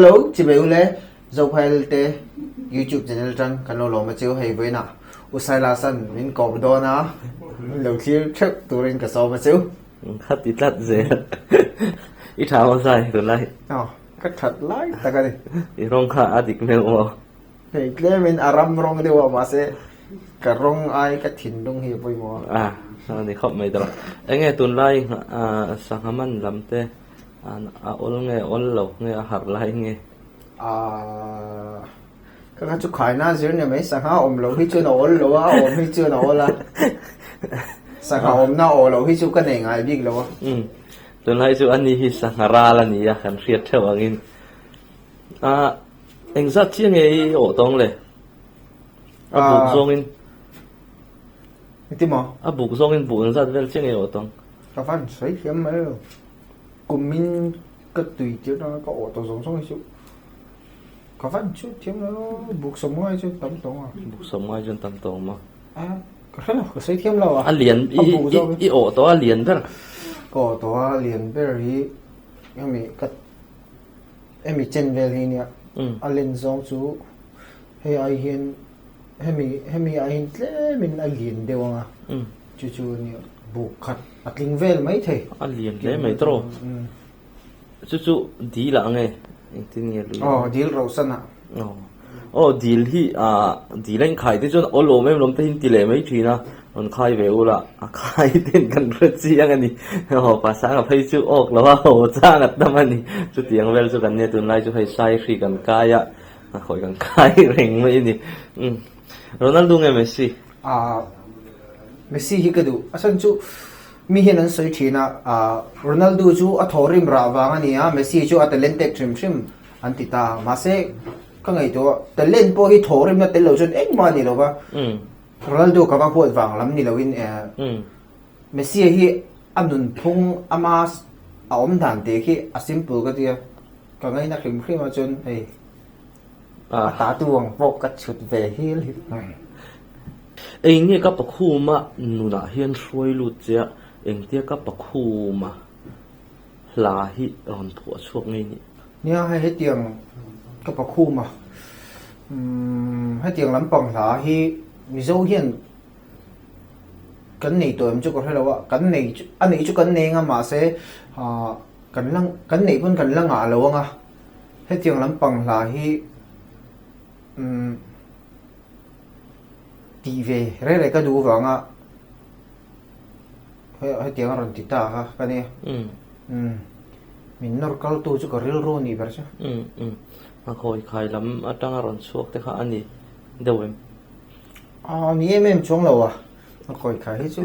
Hello, chibai ule Zophai te YouTube channel tang kan lo lawm a chiu hei vawiinah U Sailasan min kawp dawn a, min lo thlir theuh turin ka sawm a chiu. Kha ti tlat zel. I tha maw Sai tunlai? Aw, ka that lai tak a ni. I rawng kha a dik hmel maw? Hei tlemin a ram rawng deuh a mahse ka rawng ai ka thinlung hi a pawimawh a. A ni khawp mai tawh. Enge tunlai sangha man lam te a awl nge awl lo nge a harh lai nge? Ka kha chu khaina zir ni mai sangha awm lo hi chuan a awl lo a, a awm hi chuan a awl a. Sangha awmna aw lo hi chu ka nei ngai bik lo a. Tunlai chu ani hi sangha ral a ni a kan hriat theuh angin. Engzat chiah nge i awh tawng le? A buk zawngin. Engti maw? A buk zawngin buk engzat vel chiah nge i awh tawng? Ka van sawi thiam mai lo. Kumin ka tui tir atanga ka awh tawh zawng zawng hi chu ka van chhut thiam lo. Buk sawm ngai chu tam tawng a. Buk sawm ngai chuan tam tawng maw? A ka hre lo, ka sawi thiam lo a. A lian i awh tawh a lian ber. Ka awh tawh a lian ber hi hemi ka Hemi chen vel hi nia a len zawng chu hei ai hian hemi hemi ai hian tlemin a lian deuh ang a chu chu nia buk khat a tling vel mai thei. A lian hle mai tawh chu chu dil ah nge engtin nge lui aw dil rauhsan ah aw aw dil hi ah dil a inkhai te chuan aw lawm em lawm te hi an ti leh mai thin a. Rawn khai ve ula, a khai ten kan hre chiang a ni. Aw, Pasanga phei chu awk lo a, aw chang a tam a ni. Chutiang vel chu kan nia tunlai chu hei sai hri kan kai a, khawi kan kai reng mai a ni. Umm, Ronaldo nge Messi? Ah, Messi hi ka duh. A chhan chu mi hian an sawi thin a, ah, Ronaldo chu a thawhrim rah vang a ni a, Messi chu a talented hrim hrim an ti ta. Mahse, ka ngaihtuah, talent pawh hi thawhrimna tel lo chuan engmah a ni lo va. Ronaldo ka va huat vang lam ni loin Messi hi a nunphung ama a awm dan tih khi a simple ka tia ka ngaina hrim hrim a chuan hei a ta tu ang pawh ka chhut ve hil hi. Eng nge ka pakhuma nunah hian hruai lut che a, engtia ka pakhuma hla hi rawn phuah chhuak ngei nih? Nia hei hetiang ka pakhuma umm hetiang lampang hla hi Mizo hian kan nei tawh em chu ka hre lo a, kan nei chu a neih chu kan nei anga mahse ah kan la kan neih pawn kan la ngah lo anga hetiang lampang hla hi umm tih ve reng reng ka duh vanga Hetiang a rawn ti ta kha ka nia. Umm. Min nawr kaltu chu ka rilru a nih ber chu. Umm umm. A khawi khai lam atanga rawn chhuak te kha a ni deuh em? A ni em em chuang lo a. A khawi khai hi chu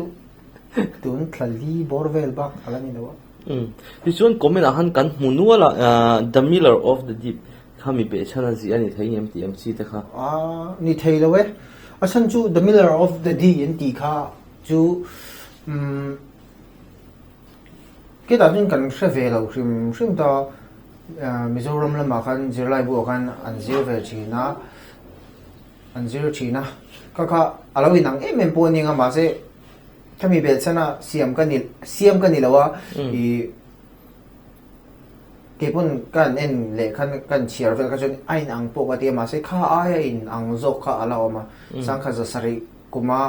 tun thla li bawr vel bak a la ni lo a. Umm. Tichuan comment ah khan kan hmu nual a, The Miller of the Deep kha mi behchhan a zih a ni thei ngem tih em chi te kha? A ni thei lo e. A chhan chu The Miller of the Dee an tih kha Chu umm ketah chuan kan hre ve lo hrim hrim ta Mizoram lamah khan zirlai buah khan an zir ve thin a an zir thin a kha kha a lo inang em em pawh a ni ang a mahse khami belhchhan a siam ka ni siam ka ni lo a ih keipawn ka han en leh khan ka han chhiar vel kha chuan a inang pawh ka ti a mahse kha aia inang zawk kha a la awm a sangkhat za sarih kuma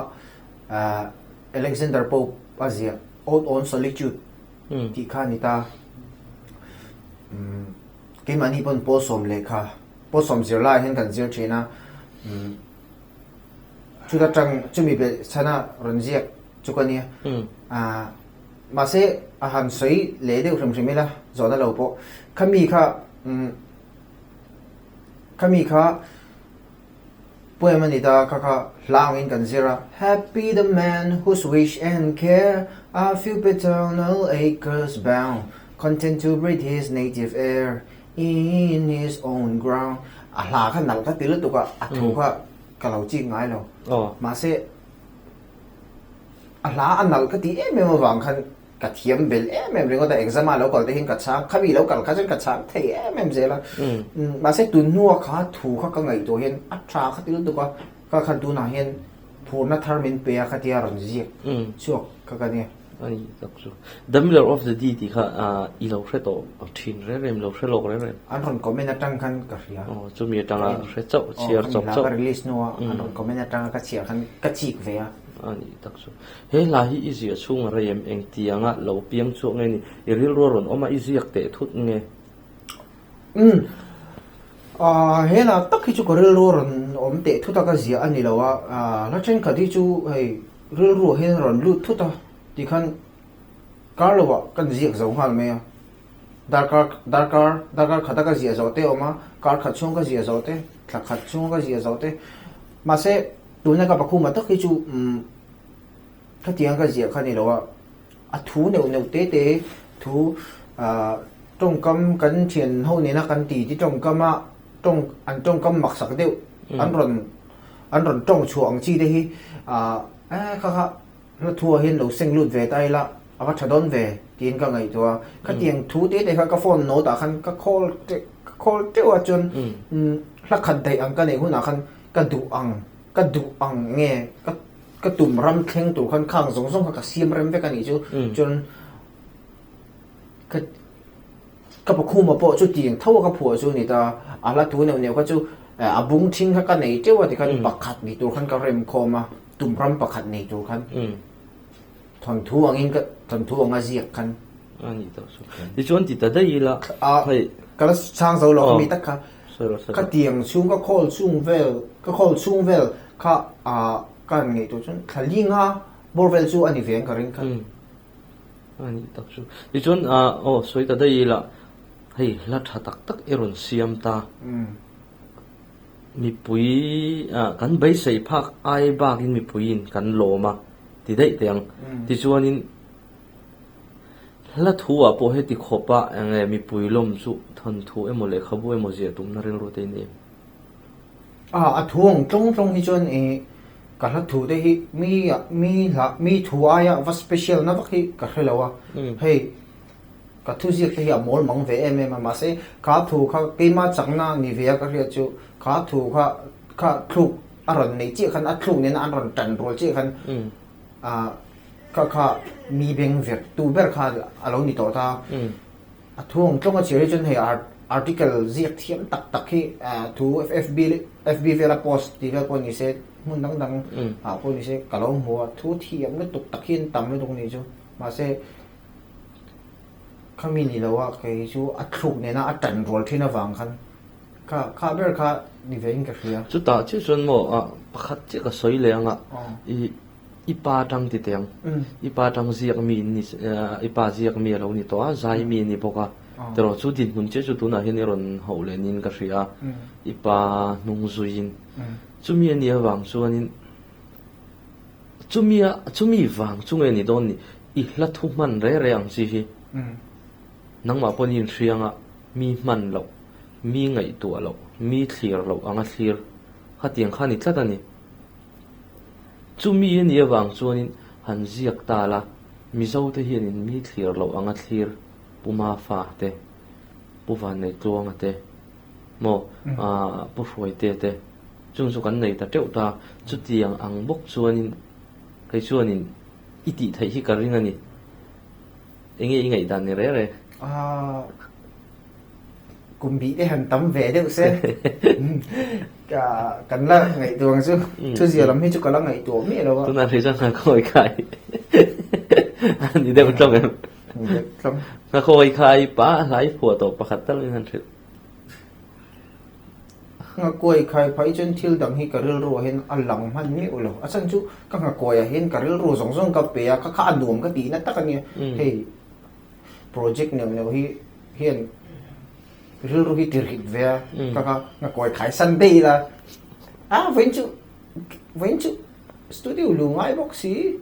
Alexander Pope a ziah Ode on Solitude tih kha a ni ta. Keimahni pawn pawl sawm lehkha, pawl sawm zir laiah hian kan zir thin a. Chuta tang chumi belh chhana rawn ziak chu ka nia. Mahse a han sawi leh deuh hrim hrim ila zawhna lo pawh. Khami kha khami kha Poem a ni ta, kha kha hla angin kan zir a. Happy the man whose wish and care are few paternal acres bound, Content to breathe his native air in his own ground. A hla kha nalh ka ti lutuk a, a thu kha ka lo chik ngai lo. Mahse, a hla a nalh ka tih em em avang khan Ka thiam bel em em ringawt a, exam ah lo kal te hian ka chhang, khami lo kal kha chuan ka chhang thei em em zel a. Mahse tun hnua kha thu kha ka ngaihtuah hian a tha kha ti lutuk a, ka khan tunah hian phurna thar min pe a khatia rawn ziak chhuak kha ka nia. A ni tak chu. The Miller of the Dee tih kha i lo hre tawh thin reng reng, i lo hre lawk reng reng. An rawn comment atang khan ka hria. Aw, chumi atanga hre chauh, chhiar chawp chauh. Ka release hnua an rawn comment atanga ka chhiar khan ka chik ve a. A ni tak chu. He hla hi i ziah chhung a rei em? Engtianga lo piang chhuak nge ni? I rilru a rawn awm a, i ziak teh thut nge? Umm. Ahh he hla tak hi chu ka rilru a rawn awm teh thut a ka ziah a ni lo a, ahh hla thenkhat hi chu hei rilru ah hian a rawn lut thut a tikhan kar lo ah kan ziak zo nghal mai a, darkar darkar darkar khat a ka ziah zawh te a awm a, kar khat chhung ka ziah zawh te, thla khat chhung ka ziah zawh te, mahse tuna ka pakhuma tak hi chu umm khatiang ka ziah kha a ni lo a. A thu neuh neuh te te thu ah tawngkam kan thian ho nena kan ti ti tawngkam a tawng an tawngkam maksak deuh an rawn an rawn tawng chhuah ang chi te hi ah e kha kha hla thu ah hian lo seng lut ve ta ila a va tha dawn ve tiin ka ngaihtuah a khatiang thu te te kha ka phone note ah khan ka khawl teuh ka khawl teuh a chuan hla khat daih ang ka neih hunah khan ka duh ang ka duh ang nge ka Ka tum ram thleng tur khan khang zawng zawng kha ka siam rem vek a nih chu. Chuan ka ka pakhuma pawh chu tiang tho a ka phuah chu a ni ta. A hla thu neuh neuh kha chu a bung thing kha ka nei teuh a tikhan pakhat ni tur khan ka rem khawm a, tum ram pakhat nei tur khan thawnthu angin ka thawnthu anga ziak khan. A nih tak chu. Tichuan ti ta daih ila hei. Ka la chhang zo lo a mi tak kha. Ka tiang chhung ka khawl chhung vel ka khawl chhung vel kha ah ka han ngaihtuah chuan thla li nga bawr vel chu a ni ve ang ka ring kha. A nih tak chu. Tichuan ah aw sawi ta daih ila hei hla tha tak tak i rawn siam ta. Mipui ah kan beisei phak ai bakin mipuiin kan lawm a ti daih teh ang. Tichuanin. Hla thu ah pawh heti khawp a enge mipui lawm chu thawnthu emaw lehkhabu emaw ziah tumna rilru te in em? A, a thu ang tlawng tlawng hi chuan ih ka hla thu te hi mi ah mi hla mi thu aia va special na vak hi ka hre lo a, hei ka thu ziak te hi a mawl mang ve em em a mahse kha thu kha keima chakna ni ve a ka hriat chu kha thu kha kha thluk a rawn neih chiah khan a thluk nena an rawn tan rual chiah khan ah Kha kha mi beng vek tu ber kha a lo ni tawh ta. A thu ang tlawng a chhiar hi chuan hei article ziak thiam tak tak hi thu FB FB vela post tih vel pawh ni se hmun dang dang ah pawh ni se ka lo hmu a thu thiam lutuk tak hi an tam lutuk ni chu mahse khami ni lo a kei chu a thluk nena a tan rual thin avang khan kha kha ber kha ni ve in ka hria. Chutah chiah chuan maw pakhat chiah ka sawi leh ang a i I pa tang ti teh ang. I pa tang ziak mi in ni i pa ziak mi a lo ni tawh a, zai mi a ni bawk a. Tiraw chu dinhmun chiah chu tunah hian i rawn hauh leh niin ka hria a, i pa hnung zuiin. Chumi a nih avang chuanin chumia chumi vang chu nge ni dawn ni i hla thu hman re re ang chi hi nangmah pawhin i inhria anga mi hman loh, mi ngaihtuah loh, mi thlir loh anga thlir khatiang kha a ni tlat a ni. Chumi a nih avang chuanin han ziak ta la, Mizote hianin mi thlir loh anga thlir Pu Mafa te, Pu Vanneitluanga te, maw Pu Hruaite te, chung chu kan nei ta teuh ta. Chutiang ang bawk chuanin kei chuanin i tih theih hi ka ring a ni. Enge i ngaihdan ni reh reh? Kum bih te han tam ve deuh se kan la ngaihtuah ang chu thuzia lam hi chu ka la ngaihtuah miah lo a. Tunah hrih chuan nghakhawi khai a ni deuh tlawng em? Ni deuh tlawng. Nghakhawi khai pa hlai phuah tawh pakhat tal in han hrilh. Nghakhawi khai phah hi chuan thil dang hi ka rilru ah hian a lang hman miah lo. A chhan chu ka nghakhawi ah hian ka rilru zawng zawng ka pe a, kha kha a nuam ka tihna tak a nia. Hei project neuh neuh hi hian rilru hi ti rit ve a ka kha nga kawi khai san daih ila a vawiin chu vawiin chu studio lu ngai bawk si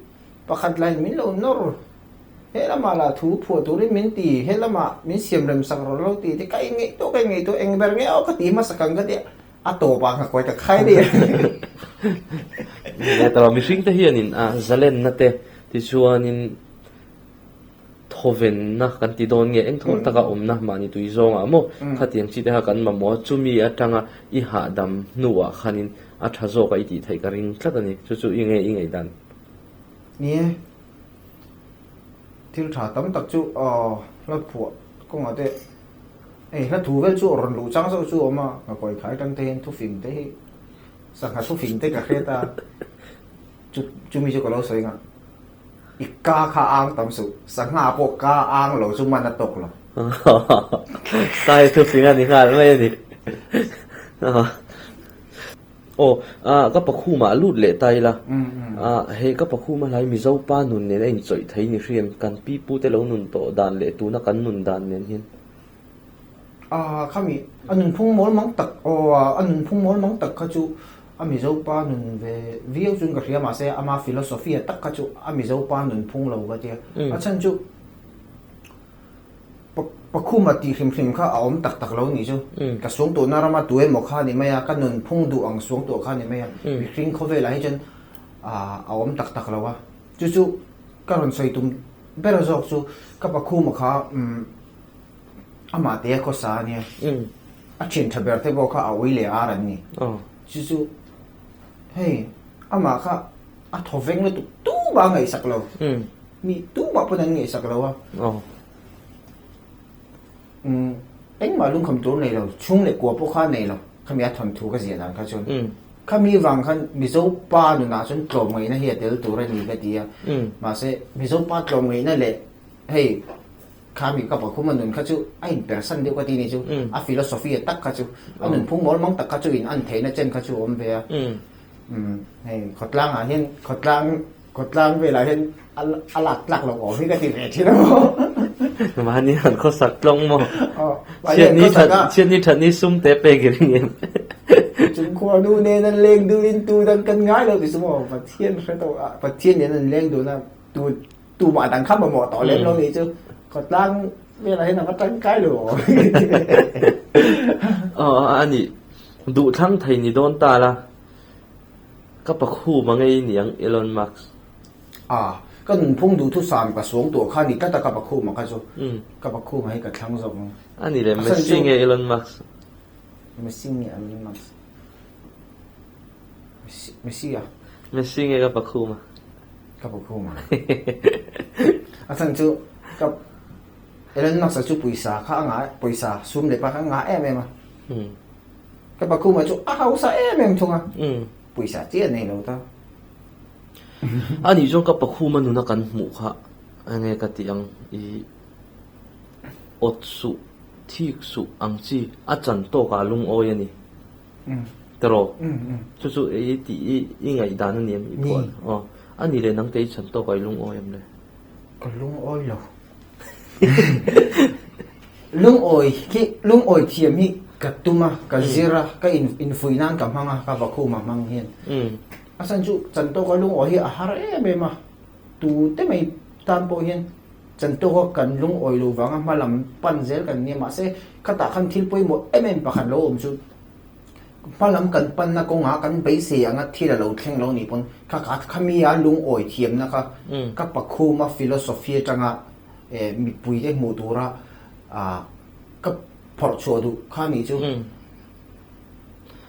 pakhat lain min lo nawr he lamah lah thu phuah turin min ti he lamah min siam rem sak rawh lo ti te ka inngaihtuah ka inngaihtuah eng ber nge aw ka ti hmasa kang ka tia a tawpah nga kawi ka khai daih a. Ni tawh mihring te hianin a zalenna te tichuanin Thawvenna kan ti dawn nge engthawl taka awmna mahni tui zawngah maw khatiang chi te kha kan mamawh a, chumi atanga i hahdam hnuah khanin a tha zawk a i tih theih ka ring tlat a ni. Chu chu i nge i ngaihdan? Ni e. Thil tha tam tak chu hla phuah kawngah te hei hla thu vel chu rawn luh chang zauh chu a awm a, ngakawi khai atang te hian thufing te hi sangha thufing te ka hriat a, chu chumi chu ka lo sawi nghah. I ka kha ang tam suh, sangha pawh ka ang lo chu man a tawk lo. Sai thufing a ni nghal mai a ni. Aw, ah ka pakhumah a lut leh ta ila. Ah hei ka pakhum a hlai Mizo pa nun nen a inchawih thei ni hriam, kan pi pu te lo nun tawh dan leh tuna kan nun dan nen hian. Ah khami a nunphung mawl mang tak aw a nunphung mawl mang tak kha chu a Mizo pa nun ve viau chuan ka hria mahse ama philosophy a tak kha chu a Mizo pa nunphung lo ka tia. A chhan chu. Pakhuma tih hrim hrim kha a awm tak tak lo nih chu. Ka suangtuahna rama tu emaw kha a ni mai a, ka nunphung duh ang suangtuah kha a ni mai a. Mihring khawvelah hi chuan a awm tak tak lo a. Chu chu ka rawn sawi tum ber zawk chu ka Pakhuma kha amah te a khawsa a nia. A thian tha ber te pawh kha a ui leh ar an ni. Chu chu hei amah kha a thaw veng lutuk tumah a ngaihsak lo. Mi tumah pawn an ngaihsak lo a. Umm engmah lungkham tur nei lo, chhung leh kua pawh kha nei lo, khami a thawnthu ka ziah dan kha chuan. Khami vang khan Mizo pa nunah chuan tlawmngaihna hi a tel tur a ni ka ti a. Mahse Mizo pa tlawmngaihna leh hei khami ka pakhuma nun kha chu a inpersan deuh ka ti ni chu, a philosophy a tak kha chu, a nunphung mawl mang tak kha chu in an theihna chen kha chu a awm ve a. Umm hei khawtlangah hian khawtlang Khawtlang velah hian a lak tlak lo awm hi ka ti ve thin a maw. Mahni han khawsak tlawng maw? Chhiatni that chhiatni that ni sum te pek i ring em? Chungkhua nu nen an leng dun in tu dang kan ngai lo ti chu maw Pathian hre tawh a Pathian nen an leng dun a tu tumah dang kha mamawh tawh lem lo nih chu khawtlang velah hian a va tangkai lo awm. Aw a nih duhthlang thei ni dawn ta la. Ka pakhum a ngei niang Elon Musk. A, ka nunphung duhthusam ka suang tuah kha ni tlat a ka pakhum a kha chu. Ka pakhum a hei ka thlang zawk ang. A ni le, Messi nge Elon Musk? Messi nge Elon Musk? Messi, Messi a. Messi nge ka pakhum a? Ka pakhum a. A chhan chu ka Elon Musk a chu pawisa kha a ngah, pawisa sum leh pa kha a ngah em em a. Ka pakhuma chu a hausa em em thung a, pawisa chiah nei lo ta. A nih chuan ka pakhuma nuna kan hmuh kha enge ka tih ang i awt suh, thik suh ang chi a chan tawkah lungawi a ni. Tiraw? Chu chu i tih i i ngaihdan a ni em i phuah? Aw, a nih leh nangte i chan tawkah i lungawi em le? Ka lungawi lo. Lungawi khi lungawi thiam hi ka tum a, ka zir a, ka in infuih nan ka hmang a, ka vakhum a hmang hian. A chhan chu chantawka lungawi hi a har em em a, tute mai tan pawh hian chantawka kan lungawi lo vanga hma lam pan zel kan nia mahse khatah khan thil pawimawh em em pakhat lo awm chu Hma lam kan panna kawngah kan beisei anga thil a lo thleng lo nih pawn kha kha khami a lungawi thiamna kha ka pakhuma philosophy atanga mipui te hmuh tura ka phawrh chhuah duh kha nih chu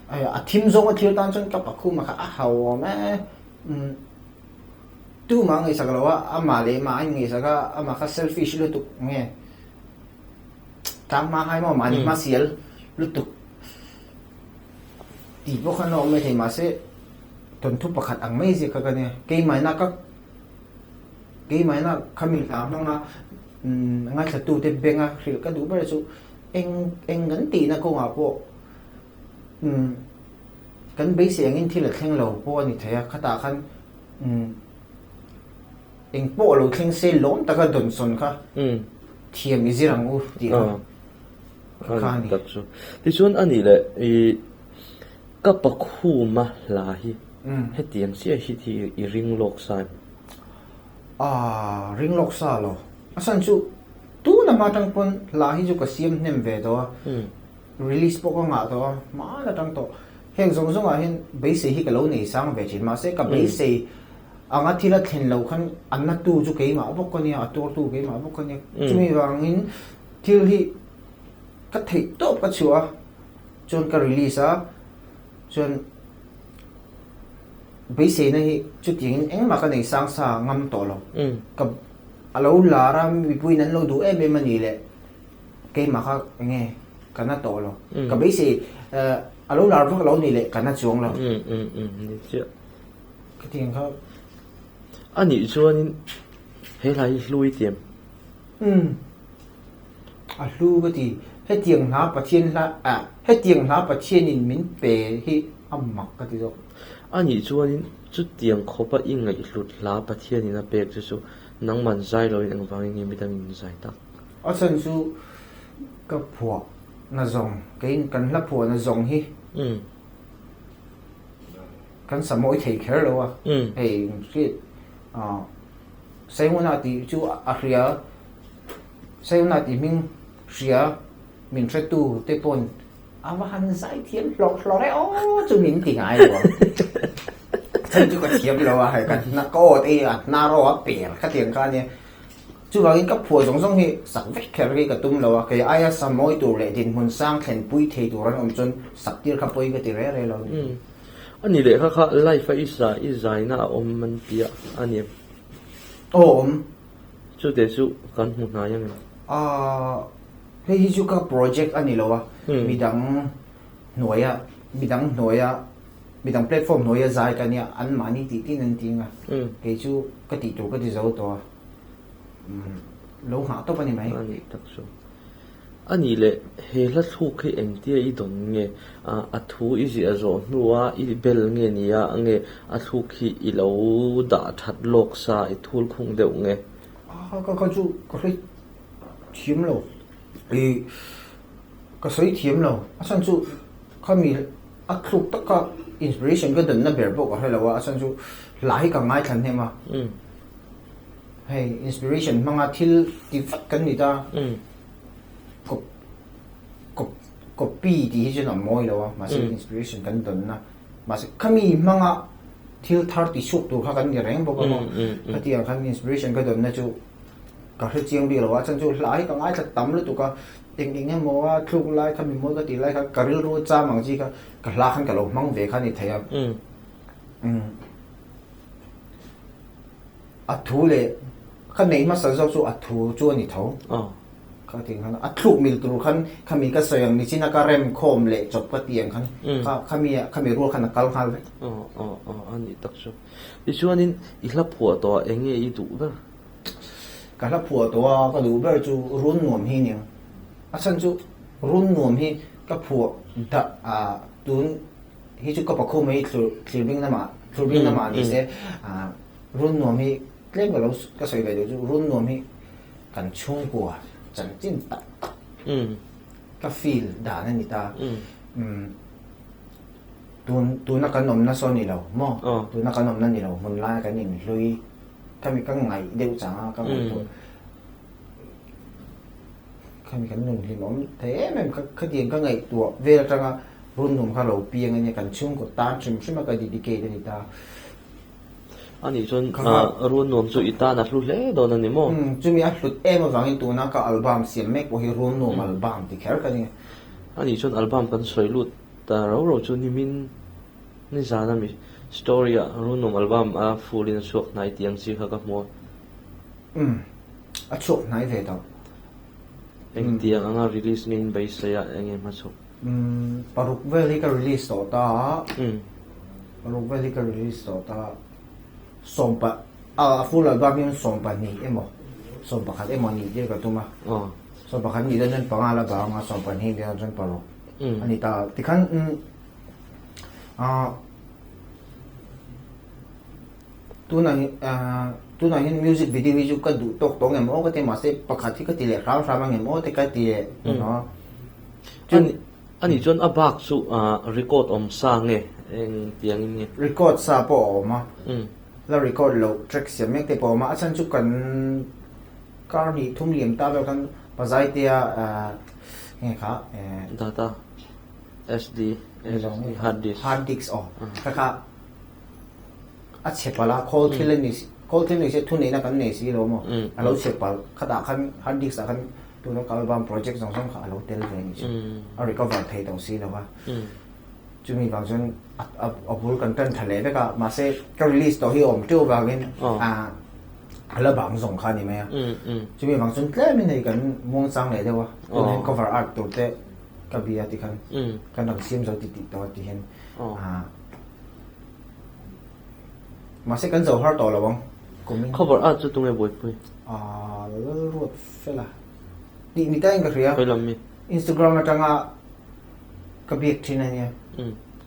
a thim zawng a thlir tan chuan ka pakhuma kha a hau awm e tumah a ngaihsak lo a amah leh mah a inngaihsak a amah kha selfish lutuk nge Tlangma hai maw mahni hma sial lutuk tih pawh khan a awm maithei mahse thawnthu pakhat ang mai zia kha ka nia keimahna ka keimahna khami hla hmanga ngaithlatute benga hrilh ka duh ber chu eng eng kan tihna kawngah pawh kan beisei angin thil a thleng lo pawh a ni thei a khatah khan Eng pawh lo thleng se lawm taka dawnsawn kha thiam i zir ang u tih kha kha a ni. Tak chu. Tichuan a nih leh i ka pakhuma hla hi hetiang chiah hi hi i ring lawk sa em? Aaa ring lawk sa lo. A chhan chu tuna hma atang pawn hla hi chu ka siam hnem ve tawh a. Release pawh ka ngah tawh a, hmaan atang tawh. Heng zawng zawngah hian beisei hi ka lo nei sang ve thin. Mahse ka beisei anga thil a thlen loh khan a natu chu keimah bawk ka nia, a tuartu keimah bawk ka nia. Chumi vangin thil hi ka theih tawp ka chhuah a, chuan ka release a, chuan beiseina hi chutiangin engmah ka nei sang sa ngam tawh lo. Ka. A lo lar a, mipuiin an lo duh em em a nih leh keimah kha eng nge ka na tawh lo. Ka beisei a lo lar vak lo nih leh ka na chuang lo. Ni chiah. Ka ti ang kha. A nih chuanin he hla hi hlu i ti em? Umm. A hlu ka ti. Hetiang hla Pathian hla ah hetiang hla Pathianin min pe hi a mak ka ti zawk. A nih chuanin chutiang khawpa i ngaihhlut hla Pathianin a pek chu chu nangman zai loin engvangin nge midangin zai tak? A chhan chu ka phuah na zawng keiin kan hla phuah na zawng hi kan sa mawi thei kher lo a, hei hriat ah Saihuna tih chu a hria. Saihuna tih hming hria min hretu te pawn a va han zai thiam hlawrh hlawrh e aw chu min ti ngai lo ang. Chhan chu ka thiam lo a hei ka hna ka aw te hi a hnar aw a per kha tiang kha ania. Chuvangin ka phuah zawng zawng hi sak vek kher hi ka tum lo a, kei aia sa mawi tur leh dinhmun sang thlenpui thei tur an awm chuan sak tir kha pawi ka ti re re lo a ni. A ni leh kha kha life a i zai i zaina a awm an ti a a ni em? Aw awm. Chute chu kan hmu hnai ang em? Aaa hei hi chu ka project a ni lo a, midang hnuaia midang hnuaia midang platform hnuaia zai ka nia anmahni tih tin an ti ang a, kei chu ka tih tur ka ti zo tawh a, lo nghah tawp a ni mai. A nih tak chu. A nih leh, he hla thluk hi engtia i dawn nge? A thu i ziah zawh hnua i bel nge nia nge a thluk hi i lo dah that lawk sa i thul khung deuh nge? A ka kha chu ka hre thiam lo, i ka sawi thiam lo. A chhan chu khami a thluk taka inspiration ka dawnna ber pawh ka hre lo a, a chhan chu hla hi ka ngaithla hnem a. Hei inspiration hmanga thil ti vat kan ni ta. Copy tih hi chuan a mawi lo a, mahse inspiration kan dawnna mahse khami hmanga thil thar ti chhuak tur kha kan ni reng bawk a maw. Khatiang khan inspiration ka dawnna chu ka hre chiang bik lo a, chhan chu hla hi ka ngaithla tam lutuk a, eng eng emaw a thluk lai kha mi mawi ka tih lai kha ka rilru cham ang chi kha ka hla khan ka lo hmang ve kha a ni thei a. A thu leh ka neih hmasa zawk chu a thu chu a ni tho. Kha ti khan a thluk mil tur khan khami ka sawi ang nichina ka rem khawm leh chawp ka ti ang khan kha khami khami rual khan a kal nghal vek. Aw aw aw a nih tak chu. Tichuanin i hla phuah tawh ah eng nge i duh ber? Ka hla phuah tawh a ka duh ber chu run nuam hi nia. A chhan chu run nuam hi ka phuah dah ah tun hi chu ka pakhum hi thlur thlir bing lamah thlur bing lamah ni se ah Run nuam hi tlem ka lo ka sawi ve duh chu run nuam hi kan chhungkua chanchin tak tak ka feel dan a ni ta. Tun tuna kan awmna saw ni lo maw? Tuna kan awmna ni lo hmun laia kan inhlui khami ka ngaih deuh chang a ka ngaihtuah khami kan nun hlim awm thei em em kha khatiang ka ngaihtuah vel atanga run nuam kha lo piang a nia kan chhungkaw tan hrim hrim a ka dedicate a ni ta. A nih chuan run nuam chu i tan a hlu hle dawn a ni maw? Umm, chumi a hlut em avangin tuna ka album siam mek pawh hi run nuam album ti kher ka ni. A nih chuan album kan sawi lut ta rau rau chu nimin nizan ami story ah run nuam album a full in a chhuak hnai tih ang chi kha ka hmu a. Umm, a chhuak hnai ve tawh. Engtiang anga release nge in beisei a enge hmachhawk? Umm, paruk vel hi ka release tawh ta a. Paruk vel hi ka release tawh ta sawmpa a full album hian 12 emaw 11 emaw nih tir ka tum a 11 nih dawn chuan panga la bang a 12 nih dawn chuan paruk a ni ta tikhan ah tunah ah tunah hian music video hi chu ka duh tawk tawh ngem aw ka ti a mahse pakhat hi ka ti leh hram hram angem aw te ka ti leh chuan A nih chuan a bak chu record awm sa nge eng tiang in nge? Record sa pawh a awm a, la record loh track siam mek te pawh a awm a, a chhan chu kan kar hnih thum liam ta vel khan Pazaitea nge kha Data SD hard disk hard disk aw kha kha a chhe palh a, khawl thil a ni khawl thil ni se thuneihna kan nei si lo maw a lo chhe palh khatah khan hard disk ah khan Tuna kal bang project zawng zawng kha a lo tel ve anih chu. A recover thei tawh si lo va. Chumi vang chuan a bul kan tan tha leh vek a, mahse ka release tawh hi a awm teuh vangin a. A la bang zawng kha a ni mai a. Chumi vang chuan tlemin hei kan muangchang leh deuh a, tun hian cover art tur te ka bia ti khan kan rawn siam zo ti tih tawh ti hian mahse kan zo har tawh lo ang kumin. Cover art chu tunge buaipui? Lalruat fela tih ni tain ka hria. Khawi lam mi? Instagram atanga ka biak thin a nia.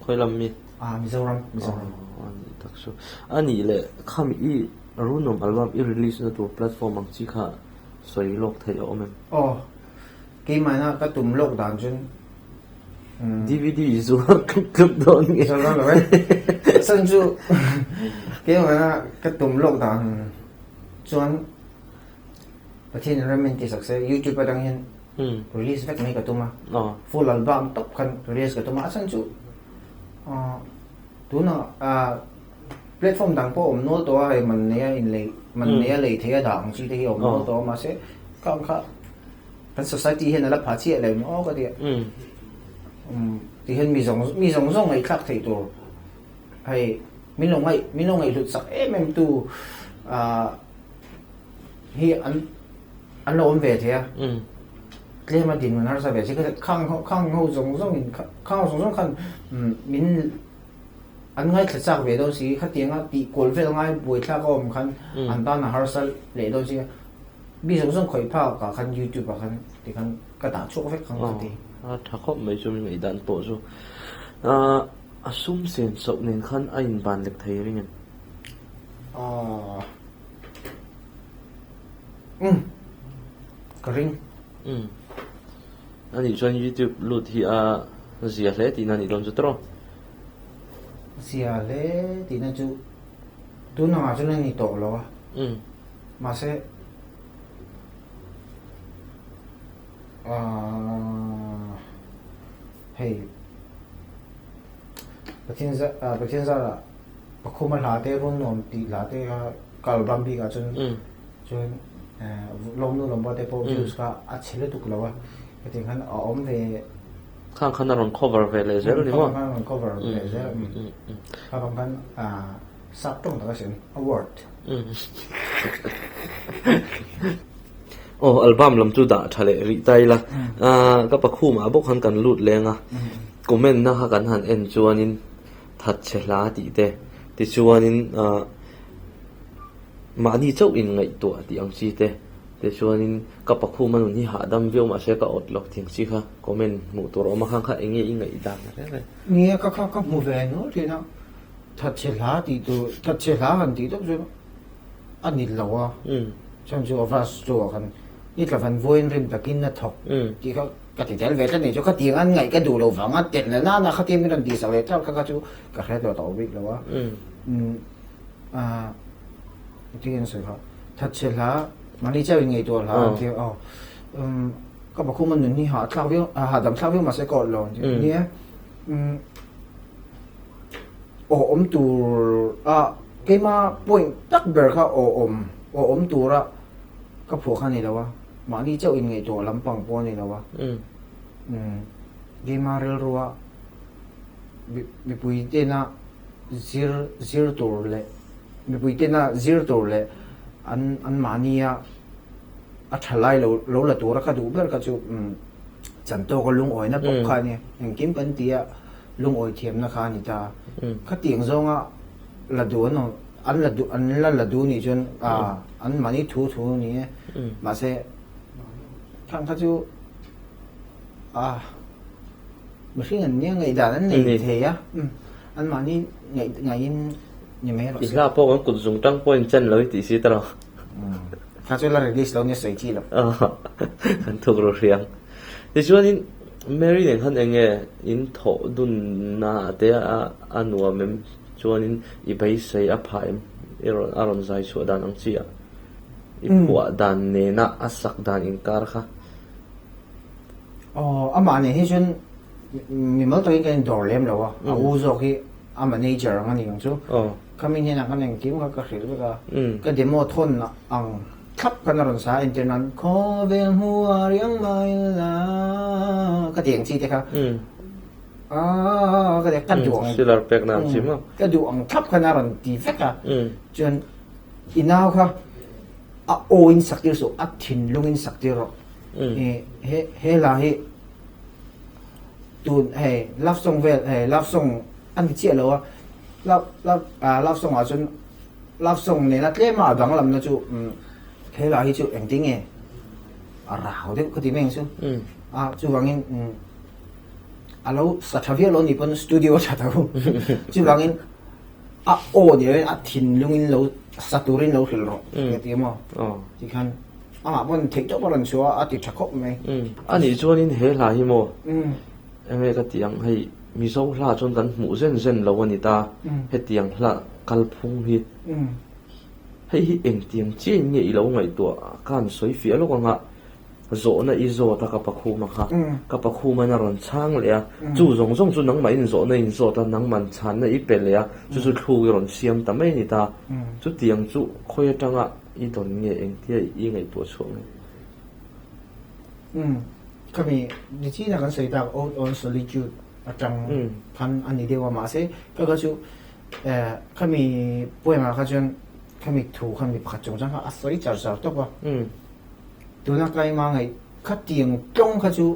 Khawi lam mi? Mizoram, Mizoram. A nih tak chu. A nih leh khami i Runawm album i release na tur platform ang chi kha sawi lawk theih a awm em? Aw, keimahna ka tum lawk dan chuan umm. DVD i zuar tluk tluk dawn nge? Zuar dawn lo e. Chhan chu keimahna ka tum lawk dan chuan Pathian in rem min tihsak se YouTube atang hian release vek mai ka tum a. Full album tawp khan release ka tum a, a chhan chu tunah Platform dang pawh awm nual tawh a, hei man neia inlei, man neia lei theia dah ang chi te hi a awm nual tawh a, mahse ka ang kha kan society hian a la pha chiah lo maw ka ti a. Umm ti hian mi zawng mi zawng zawng ngaihthlak theih tur hei min lo ngaih min lo ngaihhlut sak em em tu ah hi an an lo awm ve thei a. Tlem a dinhmun harsa ve si khang ho khang ho zawng zawng in khang ho zawng zawng khan min An ngaithla chak ve dawn si, khatianga tih kual vel ngai buaithlak a awm khan an tan a harsa leh dawn si a, mi zawng zawng khawih phak ah khan youtube ah khan ti khan ka dah chhuak vek ang ka ti. A tha khawp mai chu mi ngaihdan pawh chu a sum sen chauh nen khan a inban lek thei ring em? Umm ka ring. Umm anih chuan youtube lut hi a zia hle tihna a nih dawn chu tawrh. Zia hle tihna chu tun angah chuan a ni tawh lo a, mahse aaa hei Pathian zar Pathian zarah Pakhuma hla te run nuam tih hla te kha ka album bikah chuan chuan lawmnu lawmpa te pawh views kha a chhe lutuk lo a, hetiang khan a awm ve. Khang khan a rawn cover ve leh zel ni maw? Khang khan a rawn cover ve leh zel. Khang khan sap tawng tak a sin, a word. Aw album lam chu dah tha leh rih ta ila. Ka pakhumah bawk khan kan lut leng a, comment na kha kan han en chuanin that chhe hla tih te, tichuanin mahni chauh in ngaihtuah tih ang chi te, tichuanin ka pakhuma nun hi hahdam viau mahse ka awt lo tih ang chi kha. Comment hmuh tur a awm a khang kha eng nge i ngaihdan reng reng? Nia ka kha ka hmu ve nual thin a, thatchhe hla tih tur thatchhe hla han tih deuh chu a ni lo a, chhan chu a verse chu ah khan i tla van vawiin rim takin a thawk tih kha ka ti tel ve tlat ni chu khatiang an ngaih ka duh lo vang a tel na nana khatia min rawn tihsak leh tlat kha kha chu ka hre tawh tawh bik lo a, engtin nge an sawi kha thatchhe hla mahni chauhin ngaihtuah hla an ti a aw. Ka pakhum a nun hi hahthlak viau a hahdam thlak viau mahse ka awt lo ang tih ni e. Aw awm tur a keima point tak ber kha aw awm aw awm tura ka phuah kha a ni lo a, mahni chauh in ngaihtuah lampang pawh a ni lo a. Keima rilrua mipui tena zir zir tur leh mipui tena zir tur leh an an mahnia A tha lai lo lo la tura ka duh ber kha chu chan tawka lungawina bawk kha a ni. Engkim kan ti a, lungawi thiamna kha a ni ta. Khatiang zawnga la duh an awm, an la duh, an la la duh nih chuan an mahni thu thu a ni e. Mahse, khang kha chu a mihring an nia ngaihdan an nei thei a, an mahni ngaih ngaihin ni mai rawh se. I hla pawh kan kut zung tang pawhin chen lo i tih si ta lo. Kha chu la release lo nia sawi chi lo. Kan thuk ru hriang. Tichuanin Mary nen khan eng nge in thawh dunna te a nuam em? Chuanin i beisei a phah em? I rawn a rawn zai chhuah dan ang chi ah i phuah dan nena a sak dan inkar kha. Aw amah nen hi chuan mimal takin kan indawr lem lo a, a u zawk hi a manager ang a ni ang chu. Khami hnenah khan engkim kha ka hrilh vek a, ka demo thawn ang thlap khan a rawn sa a, entir nan Khawvel hmuh a riang mai la ka ti ang chi te kha aaa ka ti a, ka duh ang Silar pek na ang chi maw? Ka duh ang thlap khan a rawn ti vek a, chuan i nau kha. A aw in sak tir suh, a thinlung in sak tir rawh. He he hla hi tun hei love song vel hei love song a ni chiah lo a, love love ah love song ah chuan love song nena tlema a danglamna chu he hla hi chu engtin nge a rau deuh ka ti mai ang chu. A chuvangin a lo sa tha viau lo ni pawn studio a tha tho chuvangin a aw ni loin a thinlungin lo sa turin lo hrilh rawh ka ti maw tikhan amah pawn theih tawp a rawn chhuah a a ti tha khawp mai. A nih chuanin he hla hi maw enge ka tih ang hei Mizo hla chuan kan hmuh zen zen lo a ni ta hetiang hla kalphung hi hei hi engtiang chiahin nge i lo ngaihtuah ka han sawi fiah lawk ang a. Zawhna i zawt a ka pakhuma kha, ka pakhumain a rawn chhang leh a, chu zawng zawng chu nangmahin zawhna in zawt a, nangman chhanna i pe leh a, chu chu thluk i rawn siam ta mai a ni ta. Chutiang chu khawi atanga i dawn nge engtia i ngaihtuah chhuah nge? Umm, khami nichina kan sawi tak Ode on Solitude atang khan a ni deuh a, mahse kha kha chu eh khami poem ah kha chuan khami thu khan mi pakhat chungchang kha a sawi char char tawp a. Tuna ka ima ngaih khatiang tlawng kha chu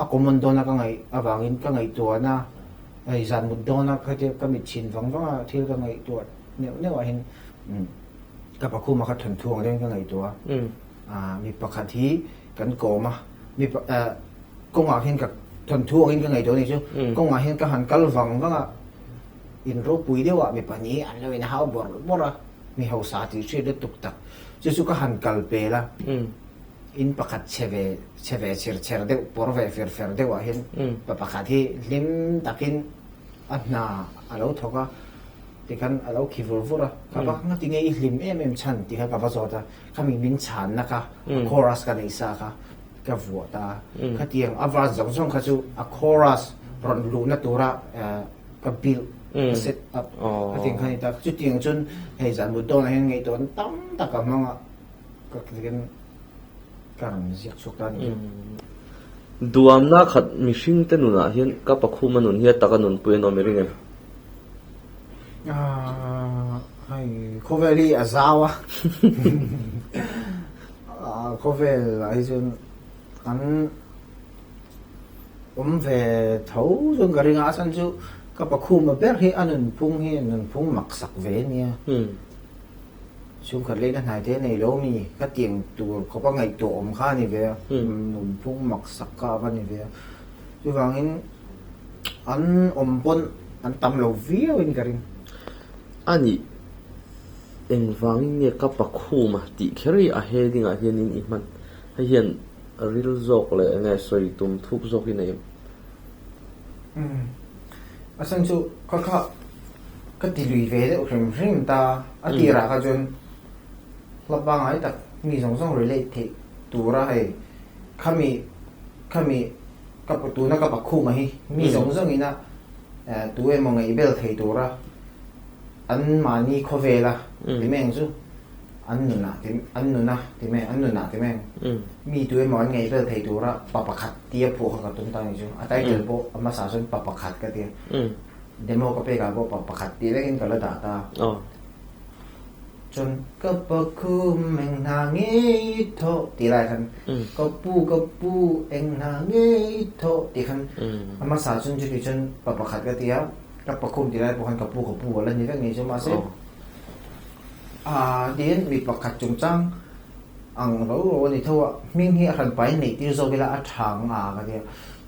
a common dawna ka ngaih avangin ka ngaihtuahna hei zan mut dawna khatia ka mit chhin vang vang a thil ka ngaihtuah neuh neuh ah hian ka pakhuma kha thawnthu ang deuhin ka ngaihtuah a, mi pakhat hi kan kawm a, mi kawngah hian ka thawnthu angin ka ngaihtuah a nih chu, kawngah hian ka han kal vang vang a, in ropui deuh ah mi pahnih an lo inhau bawrh bawrh a, mi hausa tih hriat lutuk tak. Chu chu ka han kal pel a, in pakhat chhe ve chhe ve chher chher deuh, pawr ve fer fer deuh ah hian pa pakhat hi hlim takin a hna a lo thawk a, tikhan a lo khi vur vur a, ka va ngati nge i hlim em em chhan tih kha ka va zawt a, khami min chhanna kha a chorus ka neih sa kha ka vuah ta a, khatiang a verse zawng zawng kha chu a chorus rawn luhna tura ka build ka set up ka ti ang kha ni ta chutiang chuan hei zan mut dawnah hian ngaihtuah na tam tak a hmang a ka tihian ka rawn ziak chhuak ta a ni. Duamna khat mihring te nunah hian ka pakhuma nun hi a taka nunpui an awm i ring em? Hei khawvel hi a zau a khawvel ah hi chuan an Awm ve tho chuan ka ring a, a chhan chu ka pakhuma ber hi a nunphung hi nunphung maksak ve a nia. Chhungkhat leina hnai te nei lo mi ka tiang tur khawpa ngaihtuah awm kha a ni ve a, nunphung maksak kha a va ni ve a. Chuvangin an awm pawn an tam lo viau in ka ring. A nih engvangin nge ka pakhuma tih kher hi a heading ah hianin i hman? Hei hian ril zawk leh enge sawi tum thuk zawk hi nei em? Umm. A chhan chu ka kha ka ti lui ve deuh hrim hrim ta a tirah kha chuan hla pangngai tak mi zawng zawng relate theih tura hei khami khami ka tuna ka pakhuma hi mi zawng zawng ina tu emaw ngaihbel thei tura an mahni khawvela ti mai ang chu. An nunah ti an nuna ti mai an nunah ti mai ang. Mi tu emaw an ngaih vel thei tura pa pakhat tia phuah kha ka tum ta ni chu. A title pawh a hmasa chuan pa pakhat ka tia. Demo ka pekah pawh pa pakhat tih vekin ka la dah ta. Chuan ka pakhum eng hna ngei thawh tih lai khan ka pu ka pu eng hna ngei thawh tih khan a hmasa chuan chuti chuan pa pakhat ka tia ka pakhum tih lai pawh khan ka pu ka pu a la ni vek ni chu mahse Aaa tiin mi pakhat chungchang ang ro ro a ni tho a, hming hi a hran pahin neih tir zawk ila a tha ang a ka ti a,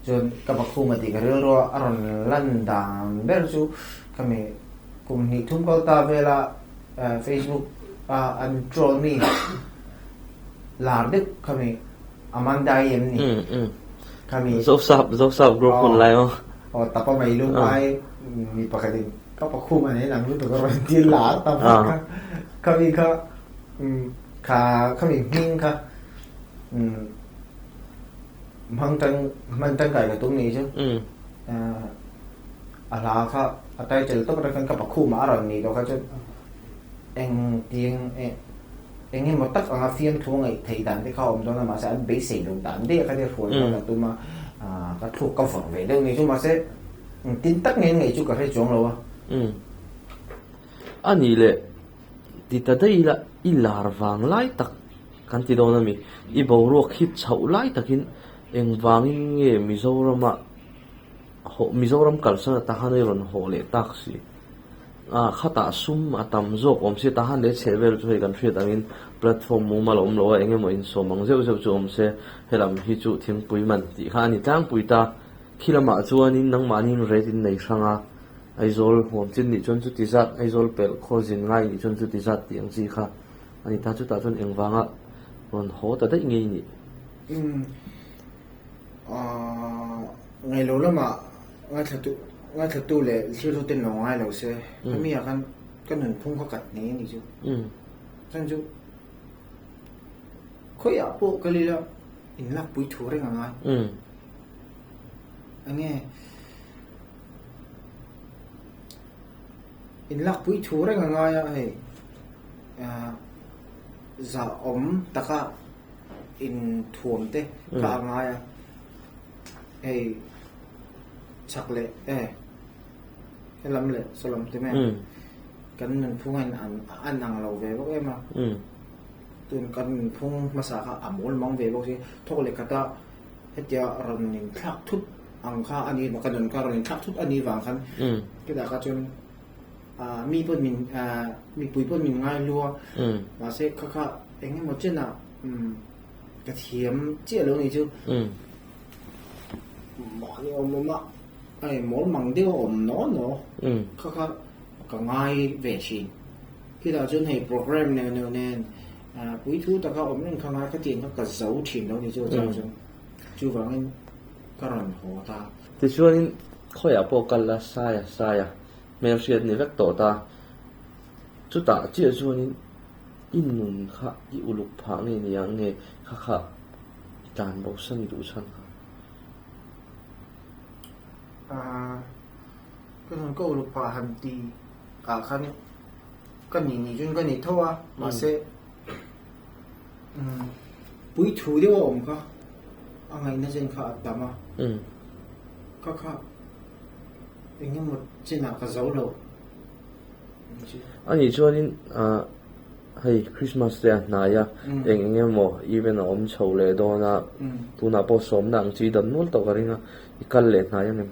chuan ka pakhum a tih ka rilru a, a rawn lan dan ber chu ka mi kum hnih thum kal ta vela Facebook a an troll mi lar deuh kha mi Amanda i em ni kha mi Zosap Zosap group hun lai aw. Aw tapa mai lung ai mi pakhatin Ka pakhum a nei nang lutuk a rawn ti lar ta vak a. Khami kha kha khami hming kha hmang tang hman tangkai ka tum ni chu. A hla kha a title tawp atang khan ka pakhum ah a rawn nih tawh kha chuan eng tiang eng emaw tak anga fiamthu a ngaih theih dan te kha a awm dawn a mahse an beisei loh dan daih a kha tia hruai kha ka tum a ka thluk ka vawrh ve deuh ni chu mahse Engtin tak nge ngaih chu ka hre chuang lo a. Umm. A nih leh ti ta daih ila i lar vang lai tak Kan ti dawn a mi. I boruak hi chhoh lai takin engvangin nge Mizorama hawh Mizoram kalsan ata khan i rawn hawh leh tak si? Ah khatah sum a tam zawk awm si tahan leh chheh vel chu hei kan hriat angin platform mumal a awm lo a eng emaw insawm ang zeuh zeuh chu awm se helam hi chu thingpui man tih kha a ni tlangpui ta. Khi lamah chuanin nangmahniin rate in nei hrang a, Aizawl huam chin nih chuan chuti zat, Aizawl pelh khaw zin ngai nih chuan chuti zat tih ang chi kha a ni ta. Chutah chuan engvanga rawn haw ta daih ngei nih? Umm aaa ngailo lamah ngaithlatu ngaithlatu leh thiltu ten lo ngai lo se hemi ah khan ka nunphung kha kat ngei a nih chu. Chuan chu khawiah pawh ka lila inlakpui thu reng a ngai. Enge inlakpui thu reng a ngai a hei ah zahawm taka inthuam te kha a ngai a hei chhak leh e helam leh sawlam te mai kan nunphung a in ang lo ve bawk em a tun kan nunphung hmasa kha a mawl mang ve bawk si thawk leh khat a. Hetia rawn inthlak thut ang kha a ni ka nun kha rawn inthlak thut a ni vang khan chutah kha chuan ah mi pawh min ah mipui pawh min ngai lu a mahse kha kha eng emaw chenah umm ka thiam chiah lo ni chu mahni awm awm a hei mawl mang deuh a awm naw naw kha kha ka ngai ve thin khitah chuan hei programme neuh neuh nen. Puithu taka awm reng kha ngai ka tiang kha ka zo thin lo ni chu chang chuan chuvangin ka rawn haw ta. Tichuanin khawiah pawh kal la saia saia hmelhriat ni vek tawh ta. Chutah chiah chuanin i nun kha i uluk phah nge ni ang nge kha kha i tlan bo san i duh chhan kha. Ka nun ka uluk phah han ti ah khan. Ka ni nih chuan ka ni tho a, mahse puithu deuh a awm kha, a ngaihna chen kha a tam a, ka kha eng emaw chenah ka zo lo. A nih chuanin hei Christmas te a hnai a, eng eng emaw event a awm chho leh dawn a, tunah pawh sawmna ang chi dan nual tawh ka ring a, i kal leh hnai ang em?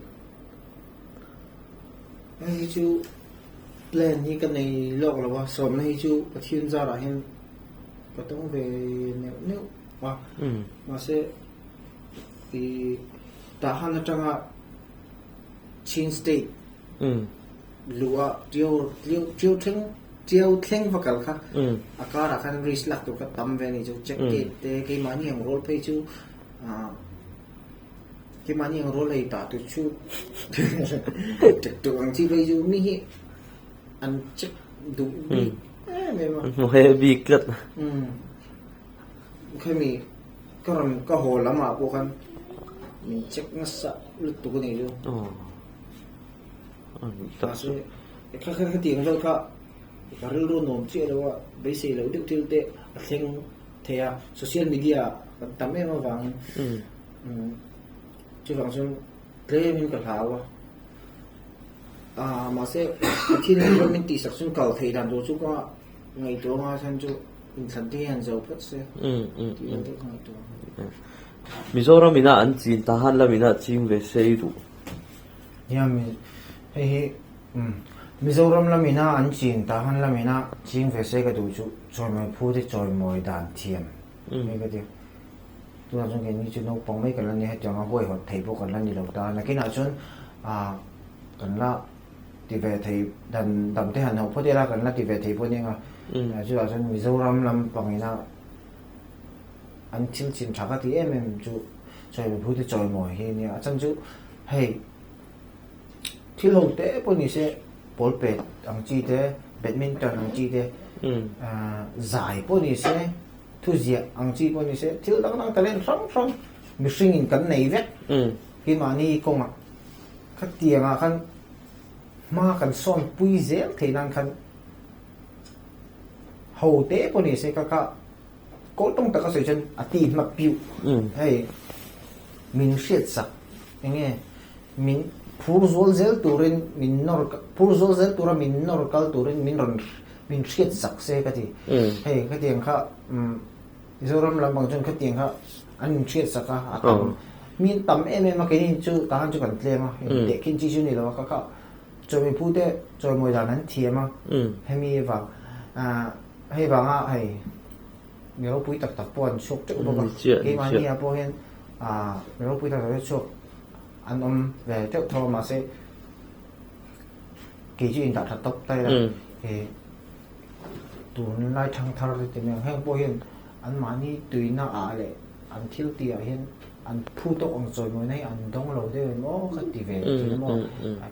Hei hi chu Plan hi ka nei lawk lo a, sawmna hi chu Pathian zarah hian ka tawng ve neuh neuh a, mahse ih Tahan atanga Chin State luh a Tiau Tiau thleng Tiau thleng va kal kha a karah khan risk lak tur kha tam ve a ni chu check gate te keimahni ang rawl phei chu ah. Keimahni ang rawl ei tah tur chu tek tuk ang chi phei chu mi hi an check duh bik em em a. An hmu he bik tlat. Umm khemi ka rawn ka haw lamah pawh khan min check nasa lutuk a nih chu. Aw. Mahse kha kha khatiang vel kha ka rilru nuam chiah lo a beisei loh deuh thil te a thleng thei a social media kan tam em avangin. Chuvang chuan tlemin ka hlau a, aah mahse Pathian in ram min tihsak chuan kal theih dan tur chu ka ngaihtuah anga chhan chu inthlan te hian zo phawt se tih vel deuh ka ngaihtuah a. Mizoram ina an chin Tahan lam ina ching ve se i duh. Nia hei hi Mizoram lam ina an chin Tahan lam ina ching ve se ka duh chu chawimawi phu te chawimawi dan thiam hei ka ti. Tunah chuan keini chu naupang mai kan la ni a, hetianga huaihawt thei pawh kan la ni lo ta. Nakinah chuan ah kan la ti ve thei dan dam te han hauh phawt ila kan la ti ve thei pawh nia. Chutah chuan Mizoram lampangina an thil chin tha ka ti em em chu chawimawi phu te chawimawi hi a nia. A chhan chu hei thil ho te pawh ni se pawl pet ang chi te, badminton ang chi te, zai pawh ni se. Thuziah ang chi pawh ni se, thil dang dang talent hrang hrang mihringin kan nei vek hi mahni kawngah khatiangah khan hma kan sawn pui zel thei nan khan ho te pawh ni se kha kha kawl tawng taka sawi chuan a ti hma piuh hei min hriat sak enge min phur zual zel turin min nawr phur zual zel tura min nawr kal turin min rawn min hriat sak se ka ti. Hei khatiang kha umm. Mizoram lampang chuan khatiang kha an inhriat sak a, a tam mi an tam em em a, keini chu tahan chu kan tlem a, tehkhin chi chu ni lo a, kha kha chawimawi phu te chawimawi dan an thiam a, hemi vang hei vanga hei mi ropui tak tak pawh an chhuak teuh bawk a, keimahni ah pawh hian mi ropui tak tak te chhuak an awm ve teuh tho a, mahse kei chu indah tha tawp ta ila Tunlai thangthar te ti mai ang, heng pawh hian anmahni tuina ah leh an thil tih ah hian an phu tawk ang chawimawina hi an dawng lo deuh em aw ka ti ve thin a maw,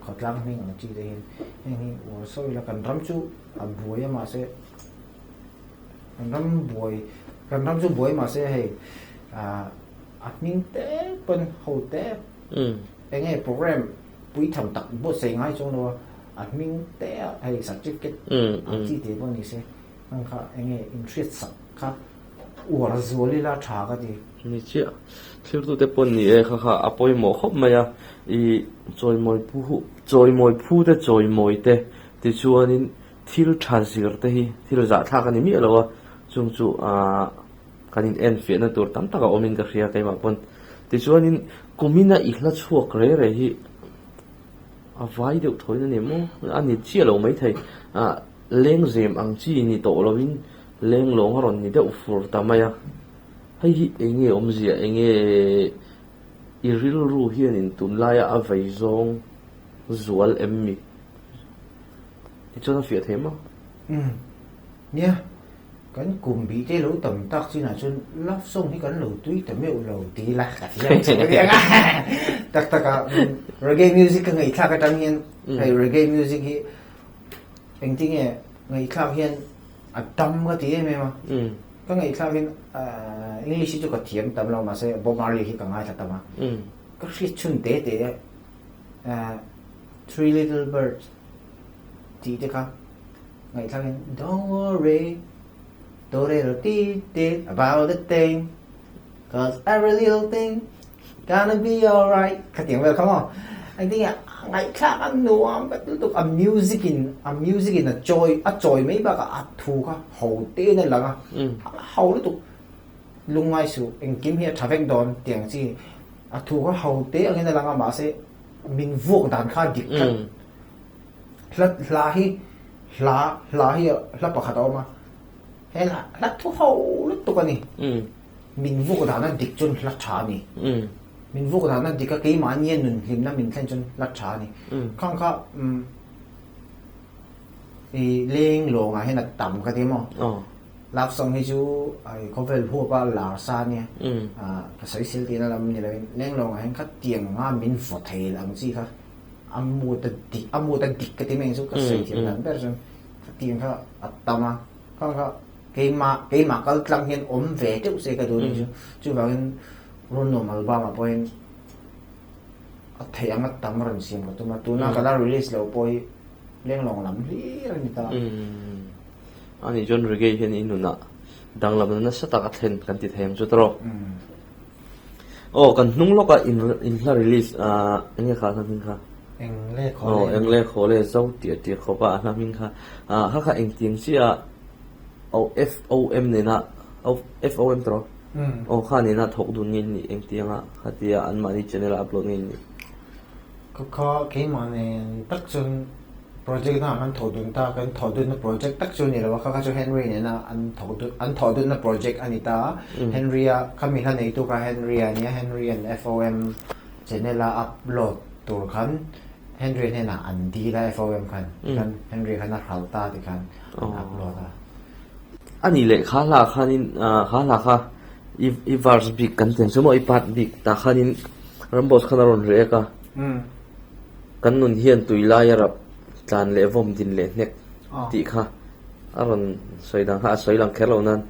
khawtlang hming ang chi te hian heng hi uar sawi ila kan ram chu a buai a mahse kan ram buai kan ram chu buai mahse hei a hming te pawn ho te eng nge program Puitham tak buatsaih ngai chuang lo a, a hming te a hei certificate ang chi te pawh ni se, heng kha eng nge inhriat sak kha uar zual ila tha ka ti. Ni chiah, thiltute pawh ni e kha kha a pawimawh khawp mai a, i chawimawi phu chawimawi phu te chawimawi te tichuanin thil tha zir te hi thil zahthlak a ni miah lo a, chung chu aah kan in enfiahna tur tam tak a awmin ka hria keimah pawn. Tichuanin kumina i hla chhuak rei rei hi a vai deuh thawiin a ni maw? A ni chiah lo maithei. Ah lengzem ang chi ni tawh lovin lenglawng a rawn ni deuh fur ta mai a. Hei hi eng nge awmzia eng nge i rilru hianin tunlaia a vei zawng zual em mi? Tichuan a fiah thei maw? Umm nia. Kan kum bih te lo tam tak chinah chuan love song hi kan lo tui ta meuh lo ti ila ka ti ang chu aniang a. Tak tak a reggae music ka ngaihthlak atang hian hei reggae music hi engtinge ngaihthlak hian a dam ka ti em em a. Ka ngaihthlak hian English hi chu ka thiam tam lo mahse Bob Marley hi ka ngaithla tam a. Ka hriat chhun te te Three Little Birds tih te kha. Ngaihthlak in Don't worry do-re-ro ti-ti about a thing cause every little thing gonna be alright khatiang vel kha maw engtin nge ngaihthlak a nuam ka ti lutuk a music in a music in a chawi a chawi mai bakah a thu kha ho te in a lang a a ho lutuk lungngai suh engkim hi a tha vek dawn tiang chi a thu kha ho te angin a lang a mahse min vuak dan kha a dik tlat. Hla hla hi hla hla hi hla pakhat a awm a, he hla hla thu ho lutuk a ni. Min vuk dana dik chuan hla tha a ni. Min vuk dana dik a keimahnia nun hlimna min thlen chuan hla tha a ni. Khang kha i leng lawngah hian a tam ka ti maw? Love song hi chu khawvel huapa lar sa a nia. Ka sawisel tihna lam ni loin leng lawngah hian khatiang anga min vaw thei ang chi kha. A mood a dik a mood a dik ka ti mai ang chu ka sawi thiam dan ber chuan khatiang kha a tam a kha kha keimah keimah kal tlang hian awm ve teuh se ka duh anih chu chuvangin Runnuam album ah pawhin a theih anga tam rawn siam ka tum a tuna ka la release loh pawh hi lenglawng lam hlir a ni ta. Ani chuan reggae hian i nunah danglamna nasa tak a thlen kan ti thei ang chu tawrh. Aw kan hnung lawk a in in hla release ah eng nge kha a hla hming kha? Eng le khaw le. Aw eng le khaw le zo tiah tiah khawp a a hla hming kha. Ah kha kha engtiang chiah a aw FOM nena aw FOM tawh aw kha nena thawk dun nge nih engtiang a khatia anmahni channel a upload nge nih? Ka kha keimah nen tak chuan project dangah kan thawh dun ta, kan thawh dunna project tak chu a ni lo a, kha kha chu Henry nena an thawk dun an thawh dunna project a ni ta a, Henry-a khami hla neitu kha Henry-a a nia, Henry-a'n FOM channel a upload tur khan Henry-a hnenah an dil a FOM khan, tikhan Henry-a khan a hralh ta tikhan an upload a. A nih leh kha hla khanin kha hla kha i i verse bik kan ti ang chu maw i part bik tah khanin Ramboss khan a rawn react a kan nun hian tui lai a rap tlan leh vawm din leh hnek tih kha a rawn sawi dan kha a sawi lang kher lo nan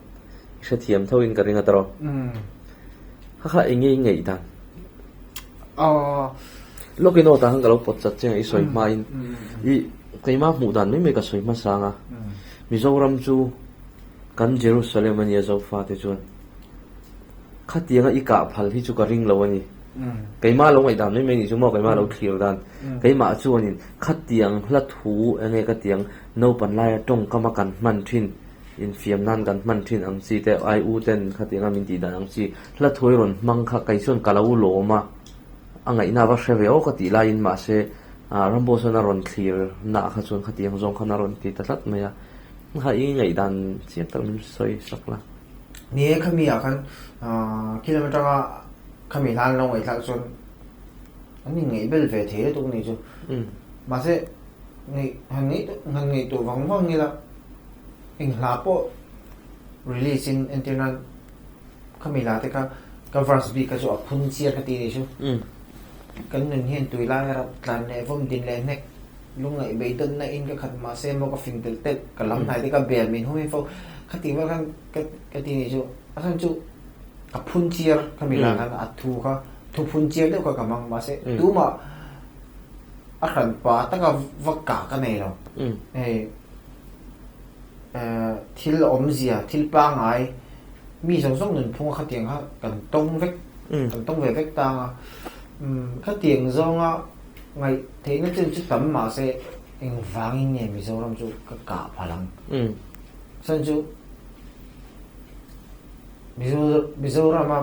i hrethiam tho in ka ring a tawrh kha kha eng nge i ngaih dan lawk in aw tah khan ka lo pawt chat che ang i sawi hma in i keimah hmuh dan mai mai ka sawi hmasa ang a. Mizoram chu kan Jerusalem a nia Zofate chuan khatianga i kah phal hi chu ka ring lo a ni. Keimah lo ngaihdan mai mai ni chu maw keimah lo thlir dan. Keimah chuanin khatiang hla thu enge khatiang naupan laia tawngkama kan hman thin. infiam nan kan hman thin ang chi te ai u ten khatianga min tih dan ang chi hla thuai rawn hmang kha kei chuan ka lo lawm a, a ngaihna va hre ve aw ka tih laiin mahse ah Ramboss chuan a rawn thlir nah kha chuan khatiang zawng khan a rawn ti ta tlat mai a, kha i ngaihdan chiang tak min sawi sak la. Ni e khami ah khan ah khilam atanga khami hlan lo ngaihthlak chuan an inngaih bel ve thei lutuk ni chu. Mahse ngaih han ngaih han ngaihtuah vang vang ila eng hla pawh release in entir nan khami hla te kha ka verse bik kha chu a phun chiar ka ti ni chu. Kan nun hian tui lai a rap tlan leh vawm din leh hnek lungngaih beidawnna in ka khat mahse maw ka fing telh telh ka lam hnai te ka bel min hum in fo khatih vel khan ka ka ti ni chu a chhan chu ka phun chiar khami hla khan a thu kha thu phun chiar deuh kha ka hmang mahse tumah a hran pa taka va kah ka nei lo. Hei thil awmzia, thil pangngai mi zawng zawng nunphunga khatiang kha kan tawng vek, kan tawng ve vek tang a. Khatiang zawnga ngaih theihna chin chu tam mahse engvangin nge Mizoram chu ka kah phal ang? Chhan chu Mizorama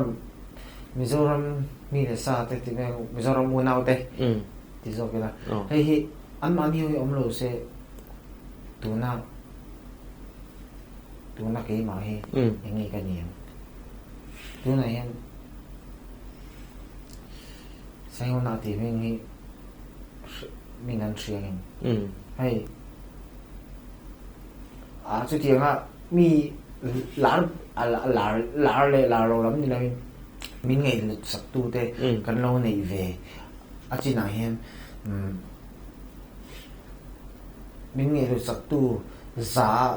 Mizoram mi leh sa te tih mai ang, Mizoram unau te ti zawk ila. Hei hi anmahni ho hi awm lo se tuna tuna keimah hi eng nge ka ni ang? Tunah hian Saihawna tih hming hi min an hria ngem? Hei a chutianga mi lar lar lar leh lar lo lam ni loin min ngaihhlut sak tute kan lo neih ve a chinah hian min ngaihhlut sak tu za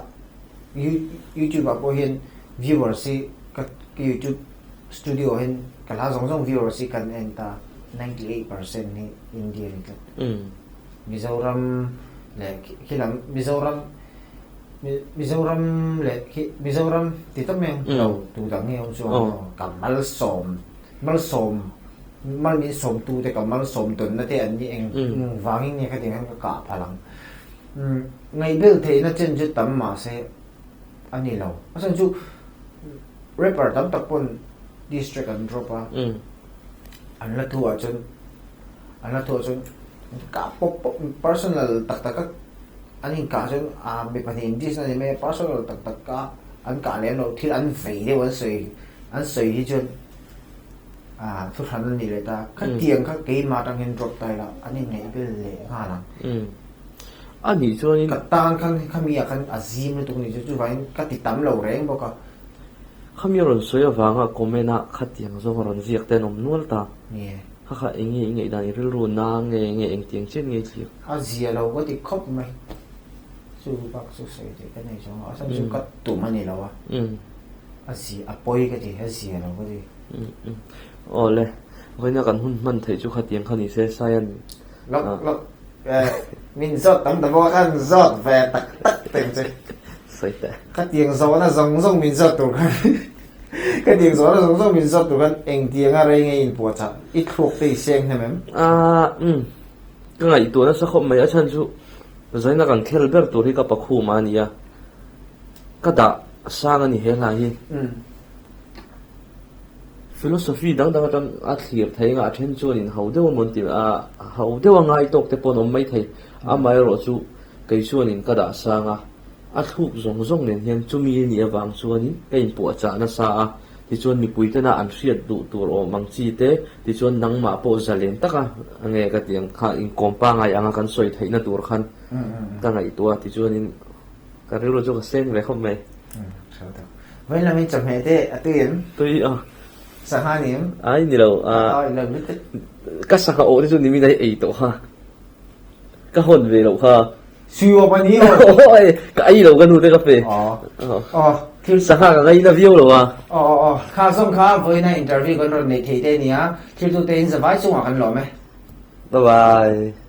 youtube ah pawh hian viewers hi ka youtube studio ah hian ka hla zawng zawng viewers hi kan en ta 98% hi India ni tlat. Mizoram leh khilam Mizoram Mizoram leh khi Mizoram ti tawp mai ang lo tu dang hi a awm chuang lo ka malsawm malsawm mal min sawm tu te ka malsawm tawnna te an ni eng vangin nge khatiang hian ka kah phal ang ngaihbel theihna chen chu tam mahse a ni lo a chhan chu rapper tam tak pawn diss track an drop a an la thu ah chuan An la thuah chuan kah pawp pawp personal tak tak a an inkah chuan ah mi pahnih in diss na ni mai a personal tak tak a an kah lem loh thil an vei deuh an sawi an sawi hi chuan ah thu hran a ni leh ta khatiang kha keimah atang hian drop ta ila an inngaih vel leh nghal ang. A nih chuanin Ka tan khan khami ah khan a zim lutuk a ni chu chuvangin ka ti tam lo reng bawk a. Khami a rawn sawi avanga comment a khatiang zawng a rawn ziak te an awm nual ta. Nge. Kha kha eng nge i ngaihdan i rilru na nge nge engtiang chian nge i thlir? A zia lo ka ti khawp mai. Chu bak chu sawi theih ka nei chuang a, a chhan chu ka tum a ni lo a. A zia a pawi ka ti, a zia lo ka ti. Aw le, vawiina kan hun hman theih chu khatiang kha ni se, Saian. Lawk lawk min zawt tam ta bawk a, khan zawt ve tak tak teng che. Sawi teh. Khatiang zawhna zawng zawng min zawt tur khan. Ka tiang zawhna zawng zawng min zawt tur khan engtianga rei nge inpuahchah i thluak te i seng hnem em? Aaa umm ka ngaihtuah nasa khawp mai a chhan chu zaina kan khel ber tur hi ka pakhum a nia ka dah sang a ni he hla hi philosophy dang dang atang a thlir thei anga a then chuan in ho deuh amawn ti a ho deuh a ngai tawk te pawh an awm mai thei amaherawh chu kei chuanin ka dah sang a. A thluk zawng zawng nen hian chumi a nih avang chuanin ka inpuahchah nasa a, tichuan mipui tena an hriat duh tur awm ang chi te, tichuan nangmah pawh zalen taka nge ka tih ang kha inkawm pangngai anga kan sawi theihna tur khan ka ngaihtuah a, tichuanin ka rilru chu ka seng ve khawp mai. Vawiin lam hi chawhmeh te a tui em? Tui a. Sangha ni em? Ai ni lo. Ka sangha awh te chu nimin a ei tawh kha. Ka hawn ve loh kha. Sui awm a ni aw. Awi ka ei lo ka nu te ka pe. Aw. Aw. Thil sangha ka ngaina viau lo a. Aw aw aw. Kha zawng kha vawiina interview kan rawn neih theih te a nia. Thil tu te in zavai chungah kan lawm e. Bye bye.